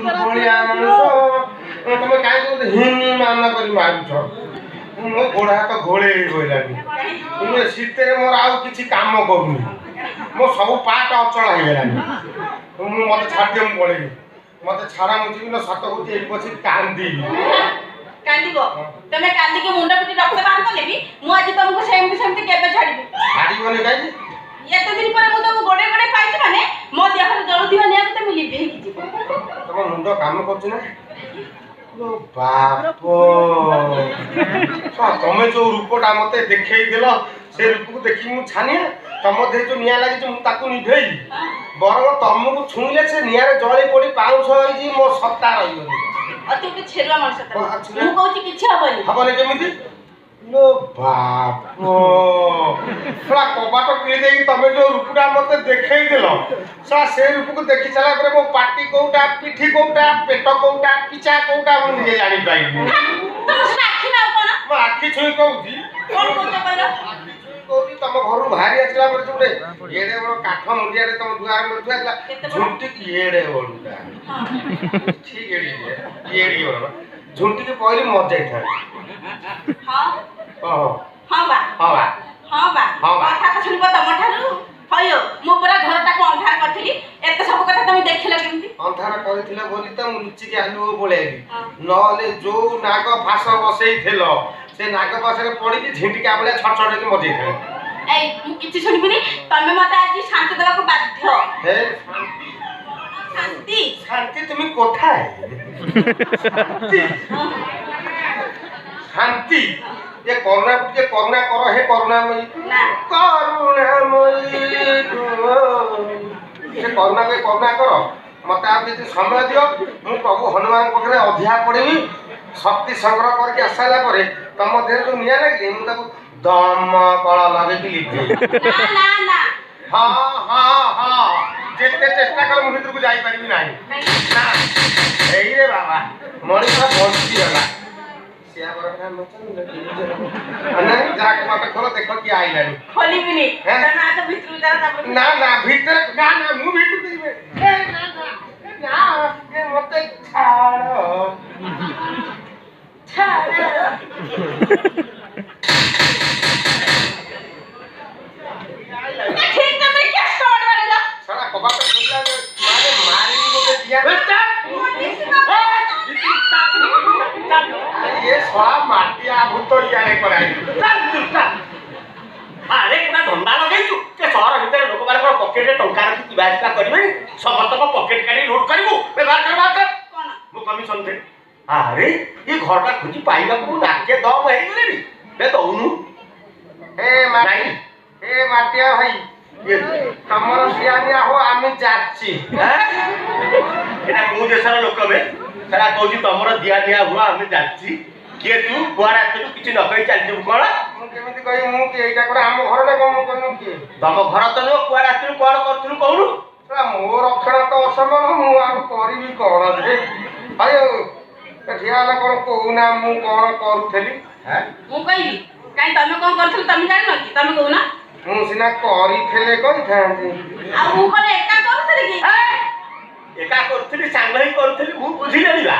ଦୁର୍ବଳିଆ ମଣିଷ, ତମେ କାହିଁକି ମତେ ହିନି ମାନ କରି ମାରୁଛ? ମୋ ଗୋଡ଼ ହାତ ଘୋଳେଇ ପଇଲାଣି। ମୁଁ ଏ ଶୀତରେ ମୋର ଆଉ କିଛି କାମ କରୁନି, ମୋ ସବୁ ପାଟ ଅଚଳ ହେଇଗଲାଣି। ମୁଁ ମତେ ଛାଡ଼ିଦିଅ, ମୁଁ ପଳେଇବି। ମତେ ଛାଡ଼, ମୁଁ ଯିବି ନା ସତ କହୁଛି, ଏଇଠି ବସି କାନ୍ଦିବି। କାନ୍ଦିବ ତମେ? କାନ୍ଦିକି ମୁଣ୍ଡ ପିଟି ରକ୍ତ ବାହାର କଲେ ବି ମୁଁ ଆଜି ତମକୁ ସେମିତି ସେମିତି କେବେ ଛାଡ଼ିବି? ଛାଡ଼ିବନି କାହିଁକି? ଏତେ ଦିନ ପରେ ମୁଁ ତମକୁ ଗୋଡେ ଗୋଡେ ପାଇଛି, ମାନେ ମୋ ଦେହରେ ଜଳୁଥିବା ନିଆଁକୁ ତମେ ଲିଭେଇକି ଯିବ। ତମ ମୁଣ୍ଡ କାମ କରୁଛି ନା? ଓ ବାପ, ତମେ ଯୋଉ ରୂପଟା ମତେ ଦେଖେଇଦେଲ, ସେ ରୂପକୁ ଦେଖିକି ମୁଁ ଛାନିଆ। ତମ ଦେହରେ ଯୋଉ ନିଆଁ ଲାଗିଛି, ମୁଁ ତାକୁ ନିଭେଇବି? ବରଂ ତମକୁ ଛୁଇଁଲେ ସେ ନିଆଁରେ ଜଳି ପୋଡି ପାଉଁଶ ହେଇଛି, ମୋ ସତ୍ତା ରହିବନି। ଅତି ଗୋଟେ ଛେରୁଆ ମଣିଷ ତମେ। ମୁଁ କହୁଛି କିଛି ହବନି। ହବନି କେମିତି? ଲୋ ବାପ, ଶଳା କବାଟ କିଳି ଦେଇକି ତମେ ଯୋଉ ରୂପଟା ମତେ ଦେଖେଇଦେଲ, ଶଳା ସେ ରୂପକୁ ଦେଖି ସାରିଲା ପରେ ମୋ ପାଟି କୋଉଟା, ପିଠି କୋଉଟା, ପେଟ କୋଉଟା, ପିଚା କୋଉଟା, ମୁଁ ନିଜେ ଜାଣିପାରିଲି। ତମ ସେଟା ଆଖି ନା ଆଉ କଣ? ମୋ ଆଖି ଛୁଇଁ କହୁଛି। କଣ କହୁଛ କହିଲ? ଆଖି ଛୁଇଁ କହୁଛି, ତମ ଘରୁ ବାହାରି ଆସିଲା ପରେ ଯୋଉ ଗୋଟେ ଏଡେ ବଡ କାଠ ମୁଣ୍ଡିଆରେ ତମ ଦୁଆର ମୁହଁରେ ଥୁଆ ହେଇଥିଲା, କେତେ ବଡ? ଝୁଣ୍ଟିକି ଏଡେ ବଡଟା, ଠିକ ଏଡିକି ଏଡିକି ବଡ, ଝୁଣ୍ଟିକି ପଇଲି ମରିଯାଇଥାନ୍ତି। ହଁ। ଓହୋ। ହଁ ବା। ହଁ ବା। ହଁ ବା। ହଁ ବା। କଥା ତ ଶୁଣିବ ତମ ଠାରୁ। ହଇଓ, ମୁଁ ପୁରା ଘରଟାକୁ ଅନ୍ଧାର କରିଥିଲି, ଏତେ ସବୁ କଥା ତମେ ଦେଖିଲ କେମିତି? ଅନ୍ଧାର କରିଥିଲ ବୋଲି ତ ମୁଁ ଲୁଚିକି ଆଲୁଅ ପଳେଇଲି, ନହେଲେ ଯୋଉ ନାଗ ଫାସ ବସେଇଥିଲ, ସେ ନାଗ ଫାସରେ ପଡିକି ଝିଣ୍ଟିକା ଭଳିଆ ଛଟ ଛଟ ହେଇକି ମରିଯାଇଥାନ୍ତି। ଏଇ, ମୁଁ କିଛି ଶୁଣିବିନି। ତମେ ମତେ ଆଜି ଶାନ୍ତି ଦେବାକୁ ବାଧ୍ୟ। ହେ। ଶାନ୍ତି। শান্তি, তুমি কোথায়? শান্তি, শান্তি, যে করুণা, যে করুণা কর হে କରୁଣାମୟୀ। ନା। କରୁଣାମୟୀ, ସେ କରୁଣା କହି କରୁଣା କର। ମତେ ଆଉ କିଛି ସମୟ ଦିଅ, ମୁଁ ପ୍ରଭୁ ହନୁମାନଙ୍କ ପାଖରେ ଅଧିଆ ପଡ଼ିବି। ଶକ୍ତି ସଂଗ୍ରହ କରିକି ଆସିସାରିଲା ପରେ ତମ ଦେହରେ ଯୋଉ ନିଆଁ ଲାଗିଲି, ମୁଁ ତାକୁ ଦମକଳ ଲଗେଇକି ଲିଭେଇବି। ନା ନା ନା। ହଁ ହଁ ହଁ, ଯେତେ ଚେଷ୍ଟା କଲେ ମୁଁ ଭିତରକୁ ଯାଇପାରିବି ନାହିଁ। ନା, ଏଇରେ ବାବା, ମଣିଷ ବଞ୍ଚିଗଲା। ନାଇଁ, ଯାହା କବାଟ ଖୋଲ, ଦେଖ କିଏ ଆଇଲାଣି। ଖୋଲିବିନି। ହେଁ? ତମେ ଆଗ ଭିତରକୁ ଯାଅ, ତାପରେ। ନା ନା, ଭିତରେ ନା ନା, ମୁଁ ଭିତରକୁ ଯିବି। ଏ ନା ନା, ଏ ନା, ଏ ମତେ ଛାଡ଼। ଛାଡ଼। ଠିକ ତମେ କ୍ୟାଶ କବାଟ ବାଡ଼େଇଲ? ସାରା କବାଟ ଖୋଲିଲା ମାନେ ମାରିବି ଗୋଟେ ଦିଆ। ଏ ଶଳା ମାଟିଆ ଭୂତ ଇଆଡ଼େ କରାଇ। ଆରେ, ପୁରା ଧନ୍ଦା ଲଗେଇଛୁ ସେ ସହର ଭିତରେ ଲୋକମାନଙ୍କର ପକେଟରେ ଟଙ୍କା ରଖି ଯିବା ଆସିବା କରିବେନି, ସମସ୍ତଙ୍କ ପକେଟ କାଢି ଲୁଟ୍ କରିବୁ। ବେ ବାହାର କର, ବାହାର କର। କଣ? ମୁଁ କମିଶନ ଦେ। ଆରେ, ଏ ଘରଟା ଖୋଜି ପାଇବାକୁ ମୁଁ ନାକେ ଦମ ହେଇଗଲିଣି। ବେ ଦଉନୁ। ଏ ମାଟି ନାଇଁ। ଏ ମାଟିଆ ଭାଇ, ତମର ସିଆନିଆ ହୋ, ଆମେ ଯାচ্ছি। ଆଁ? ଏଟା କୋଉ ଦେଶର ଲୋକ ବେ? ସେଟା କହୁଛି ତମର ଦିଆ ନିଆ ହୁଅ, ଆମେ ଯାচ্ছি। କିଏ ତୁ? କୁଆଡେ ଆସିଲୁ? କିଛି ନ କହି ଚାଲିଯିବୁ କଣ? ମୁଁ କେମିତି କହିବି ମୁଁ କିଏ? ଏଇଟା କଣ ଆମ ଘର ନା କଣ? ମୁଁ କହିବି ମୁଁ କିଏ? ତମ ଘର ତ ନୁହଁ, କୁଆଡେ ଆସିଲୁ, କଣ କରୁଥିଲୁ କହୁନୁ? ଶଳା, ମୋ ରକ୍ଷଣ ତ ଅସମ୍ଭବ, ମୁଁ ଆଉ କରିବି କଣ ଯେ? ଭାଇ, ଏ ଠିଆ ହେଲା କଣ? କହୁନା ମୁଁ କଣ କରୁଥିଲି? ମୁଁ କହିବି କାଇଁ? ତମେ କଣ କରୁଥିଲ ତମେ ଜାଣିନ କି? ତମେ କହୁନା। ମୁଁ ସିନା କରିଥିଲେ କହିଥାନ୍ତି। ଆଉ ମୁଁ କଣ ଏକା କରୁଥିଲି କି? ଏକା କରୁଥିଲି, ସାଙ୍ଗ ହେଇ କରୁଥିଲି, ମୁଁ ବୁଝିଲେଣି ବା।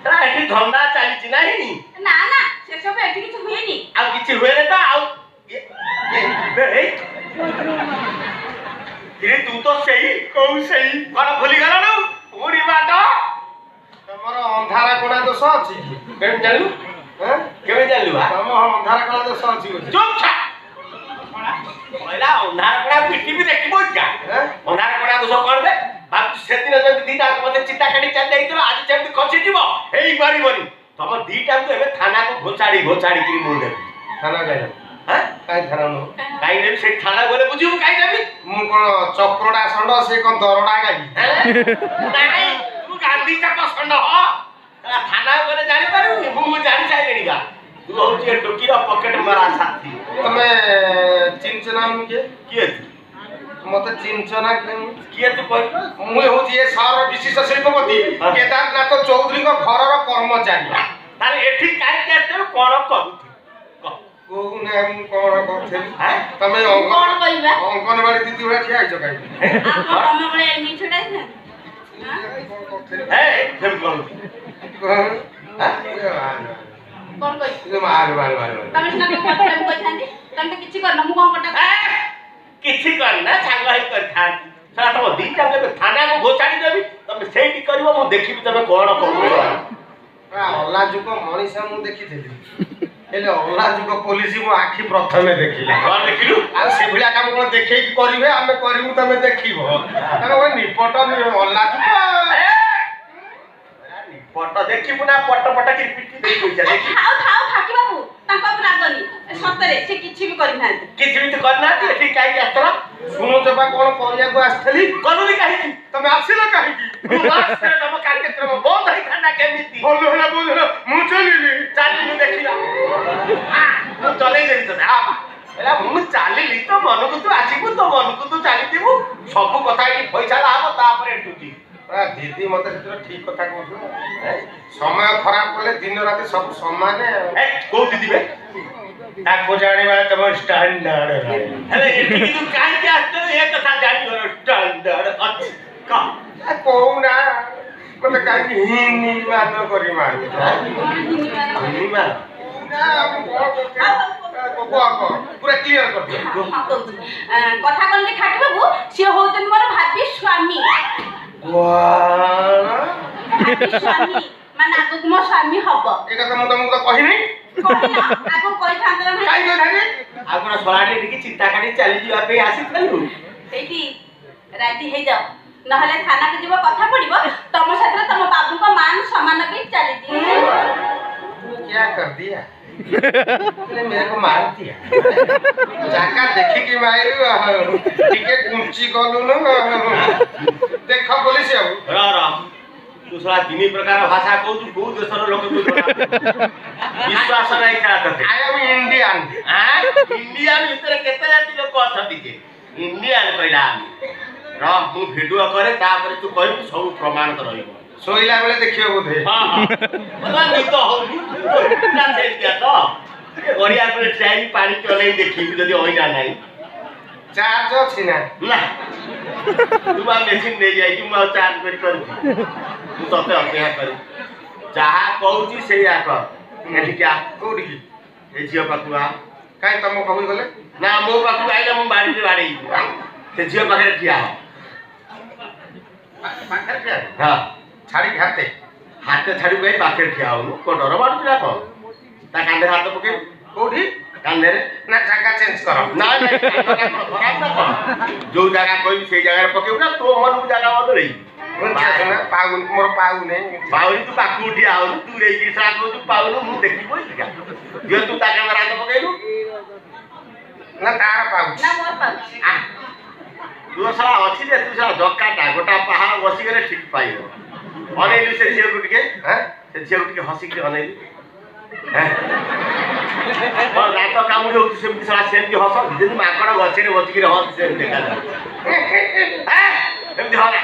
ଶଳା, ଏଠି ଧନ୍ଦା ଚାଲିଛି ନାହିଁ? ନା ନା, ସେସବୁ ଏଠି କିଛି ହୁଏନି। ଆଉ କିଛି ହୁଏନି ତ ଆଉ ବେ, ଏଇ। କିରେ, ତୁ ତ ସେଇ କୋଉ ସେଇ? କଣ ଭୁଲିଗଲୁ ପୁଣି ବାଟ? ତମର ଅନ୍ଧାର କଣା ଦୋଷ ଅଛି କି? କେମିତି ଜାଣିଲୁ? ଏଁ? କେମିତି ଜାଣିଲୁ ବା? ତମ ଅନ୍ଧାର କଣା ଦୋଷ ଅଛି ବୋଧେ। ଚୁପ୍ ଛା। କହିଲା ଅନ୍ଧାର କଣା ପିଟିବି, ଦେଖିବୁ ଯା। ଏଁ? ଅନ୍ଧାର କଣା ଦୋଷ କଣ ବେ? ଭାବୁଛୁ ସେଦିନ ଯେମିତି ଦିଟା ମତେ ଚିତା କାଢି ଚାଲି ଯାଇଥିଲ, ଆଜି ସେମିତି ଖସିଯିବ? ହେଇପାରିବନି। ତମ ଦିଟାକୁ ଏବେ ଥାନାକୁ ଘୋଷାଡି ଘୋଷାଡିକିରି ମୁଁ ନେବି। ଥାନା କାଇଁ? ହାଁ? କାଇଁ ଥାନା ନବ? କାଇଁ ନେବି? ସେଠି ଥାନାକୁ ଗଲେ ବୁଝିବୁ କାଇଁ ନେବି। ମୁଁ କଣ ଚକ୍ରଡା ଷଣ୍ଢ, ସେ କଣ ଦରଡା ଗାଈ? ନାଇଁ, ତୁ ଗାନ୍ଧୀ ଚାପ ଷଣ୍ଢ। ହଁ, ଥାନାକୁ ଗଲେ ଜାଣିପାରିବୁନି? ମୁଁ ଜାଣି ସାରିଲିଣି ବା, ତୁ ହଉଛି ଏ ଟୋକିର ପକେଟ ମରା ସାଥୀ। ତମେ ଚିହ୍ନିଛ ନା ମୁଁ କିଏ? କିଏ ତୁ? ମତେ ଚିହ୍ନିଛ ନା କିଏ ମୁଁ? କିଏ ତୁ କହିଲୁ? ମୁଁ ହେଉଛି ଏ ସହରର ବିଶିଷ୍ଟ ଶିଳ୍ପପତି କେଦାରନାଥ ଚୌଧୁରୀଙ୍କ ଘରର କର୍ମଚାରୀ। ତାହେଲେ ଏଠି କାହିଁକି ଆସିଥିଲୁ, କଣ କରୁଥିଲୁ କହ? କହୁନା ମୁଁ କଣ କରୁଥିଲି। ଆଁ? ତମେ କଣ କହିବା? ଅଙ୍ଗନବାଡି ଦିଦି ଭଳିଆ ଠିଆ ହେଇଛ କାହିଁକି? ଆଉ କଣ ତମ ଭଳିଆ ଏମିତି ଛିଡ଼ା ହେଇଥାନ୍ତି? ହେ, ସେମିତି କଣ? ହଁ? କଣ କହିବି? ମାର ମାର ମାର ମାର। ତମେ ସିନା କଣ କରିଥିଲେ ମୁଁ କହିଥାନ୍ତି। ତମେ ତ କିଛି କରିନ, ମୁଁ କଣ କଟା? କିଛି କରିନା, ସାଙ୍ଗ ହେଇ କରିଥାନ୍ତି। ଶଳା, ତମ ଦିଟା ଏବେ ଥାନାକୁ ଘୋଷାଡ଼ି ଦେବି। ତମେ ସେଇଠି କରିବ, ମୁଁ ଦେଖିବି ତମେ କଣ କରୁଛ। ଅଲାଜୁକ ମଣିଷ ମୁଁ ଦେଖିଥିଲି, ହେଲେ ଅଲାଜୁକ ପୋଲିସ ମୋ ଆଖି ପ୍ରଥମେ ଦେଖିଲା। କଣ ଦେଖିଲୁ? ଆଉ ସେଭଳିଆ କାମ କଣ ଦେଖେଇକି କରିବେ? ଆମେ କରିବୁ, ତମେ ଦେଖିବ। ତମେ ଗୋଟେ ନିପଟ ଅଲାଜୁକ। ପଟ ଦେଖିବୁ ନା ପଟ ପଟ କରି ପିଟି ଦେଇ ପଇସା ଦେଖି। ଥାଉ ଥାଉ ଖାକି ବାବୁ, ତାଙ୍କ ଉପରେ ରାଗନି। ସତରେ ସେ କିଛି ବି କରିନାହାନ୍ତି। କିଛି ବି ତ କରିନାହାନ୍ତି, ଏଠି କାହିଁକି ଆସିଥିଲା? ଶୁଣୁଛ ବା, କଣ କରିବାକୁ ଆସିଥିଲି? କଲୁନି କାହିଁକି? ତମେ ଆସିଲ କାହିଁକି? ମୁଁ ଆସିଲେ ତମ କାର୍ଯ୍ୟକ୍ରମ ବନ୍ଦ ହେଇଥାନ୍ତା କେମିତି? ଭଲ ହେଲା, ଭଲ ହେଲା, ମୁଁ ଚାଲିଲି। ଚାଲିଲୁ ଦେଖିବା। ମୁଁ ଚଲେଇ ଦେବି ତୋତେ। ହେଲା, ମୁଁ ଚାଲିଲି, ତୋ ମନକୁ ତୁ ଆସିବୁ, ତୋ ମନକୁ ତୁ ଚାଲିଥିବୁ, ସବୁ କଥା ଏଠି ଫଇସଲା ହବ, ତାପରେ ଏଠୁ ଯିବୁ। ଦିଦି ମତେ ସେଥିରେ ଠିକ କଥା କହୁଥିଲା। ସମୟ ଖରାପ କଲେ ଦିନ ରାତି ସବୁ ସମାନ। କୋଉ ଦିଦି ବେ? ତାକୁ ଜାଣିବା ତମ ଷ୍ଟାଣ୍ଡାର୍ଡ। ହେଲେ ଏଠିକି ତୁ କାହିଁକି ଆସିଥିଲୁ, ଏ କଥା ଜାଣିବାର ଷ୍ଟାଣ୍ଡାର୍ଡ ଅଛି, କହ। କହୁନା, ମତେ କାହିଁକି ହିନି ମାନ କରି ମାରୁଛ? ହିନିମାନ? ନା, ମୁଁ କଣ କରୁଛି? କୁହ କୁହ, ପୁରା କ୍ଲିୟର କରିଦିଅ। ହଁ, କହୁଛି। କଥା କଣ କି ଖାକି ବାବୁ, ସିଏ ହଉଛନ୍ତି ମୋର ଭାବି ସ୍ୱାମୀ। କଣ? ଭାବି ସ୍ୱାମୀ ମାନେ ଆଗକୁ ମୋ ସ୍ୱାମୀ ହବ। ଏ କଥା ମୁଁ ତମକୁ ତ କହିନି। କହିନ, ଆଗକୁ କହିଥାନ୍ତ ନା ନାହିଁ? କାହିଁ କହିଥାନ୍ତି? ଆଉ କଣ ଶଳାଟେ ଟିକେ ଚିତା କାଟି ଚାଲିଯିବା ପାଇଁ ଆସିଥିଲୁ? ସେଇଠି ରାଜି ହେଇଯାଅ, ନହେଲେ ଥାନାକୁ ଯିବ, କଥା ପଡିବ, ତମ ସାଥିରେ ତମ ବାବୁଙ୍କ ମାନ ସମ୍ମାନ ବି ଚାଲିଯିବ। तूने क्या कर दिया? तूने मेरे को मार दिया। ଜାଗା ଦେଖିକି ମାରିଲୁ, ଟିକେ କୁଞ୍ଚି ଗଲୁନୁ। ଦେଖ ପୋଲିସ ଆଉ ର ର, ତୁ ଶଳା ତିନି ପ୍ରକାର ଭାଷା କହୁଛୁ, କୋଉ ଦେଶର ଲୋକ ତୁ? ବିଶ୍ୱାସ ନାହିଁ ଶଳା ତତେ। I am Indian. Indian ଭିତରେ କେତେ ଜାତି ଲୋକ ଅଛନ୍ତି ଯେ ଇଣ୍ଡିଆନ କହିଲା ଆମେ? ରହ, ମୁଁ ଭିଡିଓ କରେ, ତାପରେ ତୁ କହିବୁ, ସବୁ ପ୍ରମାଣ ତ ରହିବ। ଶୋଇଲା ବେଳେ ଦେଖିବ ବୋଧେ। ହଁ ହଁ, ନିଦ ହଉନି ସେମିତିଆ ତ ଗଡିଆ ପରେ ଠିଆ ହେଇକି ପାଣି ଚଲେଇ ଦେଖିବୁ ଯଦି ଅଇନା ନାହିଁ। ଚାର୍ଜ ଅଛି ନା? ନା, ତୁ ବା ମେସିନ ନେଇଯାଇଛି, ମୁଁ ଆଉ ଚାର୍ଜ କରିପାରିବି? ମୁଁ ତତେ ଅପେକ୍ଷା କରିବି, ଯାହା କହୁଛି ସେଇଆ କର। ଏଠିକି ଆ। କୋଉଠିକି? ଏ ଝିଅ ପାଖକୁ ଆ। କାଇଁ, ତମ ପାଖକୁ ଗଲେ? ନା, ମୋ ପାଖକୁ ଆଇଲେ ମୁଁ ବାଡ଼ିରେ ବାଡ଼େଇବି। ସେ ଝିଅ ପାଖରେ ଠିଆ ହ। ପାଖରେ ଠିଆ? ହଁ। ଛାଡ଼ିକି ହାତେ? ହାତ ଛାଡ଼ିବୁ କାଇଁ, ପାଖରେ ଠିଆ ହଉନୁ। କଣ ଡର ମାଡୁଛି ନା କଣ? ତା କାନ୍ଧରେ ହାତ ପକେଇବୁ। କୋଉଠି? କାନ୍ଧରେ। ନା, ଜାଗା ଚେଞ୍ଜ କର। ନା ନା, ଖରାପ ନା କଣ? ଯୋଉ ଜାଗା କହିବି ସେଇ ଜାଗାରେ ପକେଇବୁ ନା ତୋ ମନକୁ ଜାଗା ବଦଳେଇବି? ନା, ପାଉନି, ମୋର ପାଉନି। ପାଉନି? ତୁ ପାଖକୁ ଠିଆ ହଉନୁ, ଦୂରେଇକି ଶଳା କହୁଛୁ ପାଉନୁ। ମୁଁ ଦେଖିବୁ ଝିଅ, ତୁ ତା କାନ୍ଧରେ ହାତ ପକେଇଲୁ। ନା, ତାର ପାଉଛି। ନା, ମୋର ପାଉଛି। ତୁ ଶଳା ଅଛି ଯେ, ତୁ ଶଳା ଜକାଟା ଗୋଟା ପାହାଡ଼ ବସିଗଲେ ଠିକ ପାଇବ। ଅନେଇଲୁ ସେ ଝିଅକୁ ଟିକେ। ସେ ଝିଅକୁ ଟିକେ ହସିକି ଅନେଇଲୁ। ଦାନ୍ତ କାମୁଡି ହଉଛି ସେମିତି ଶଳା, ସେମିତି ହସ ଯେମିତି ମାଙ୍କଡ଼ ଗଛରେ ବସିକିରି ହସ ସେମିତି ଦେଖାଯାଉଛି। ଏମିତି ହନା।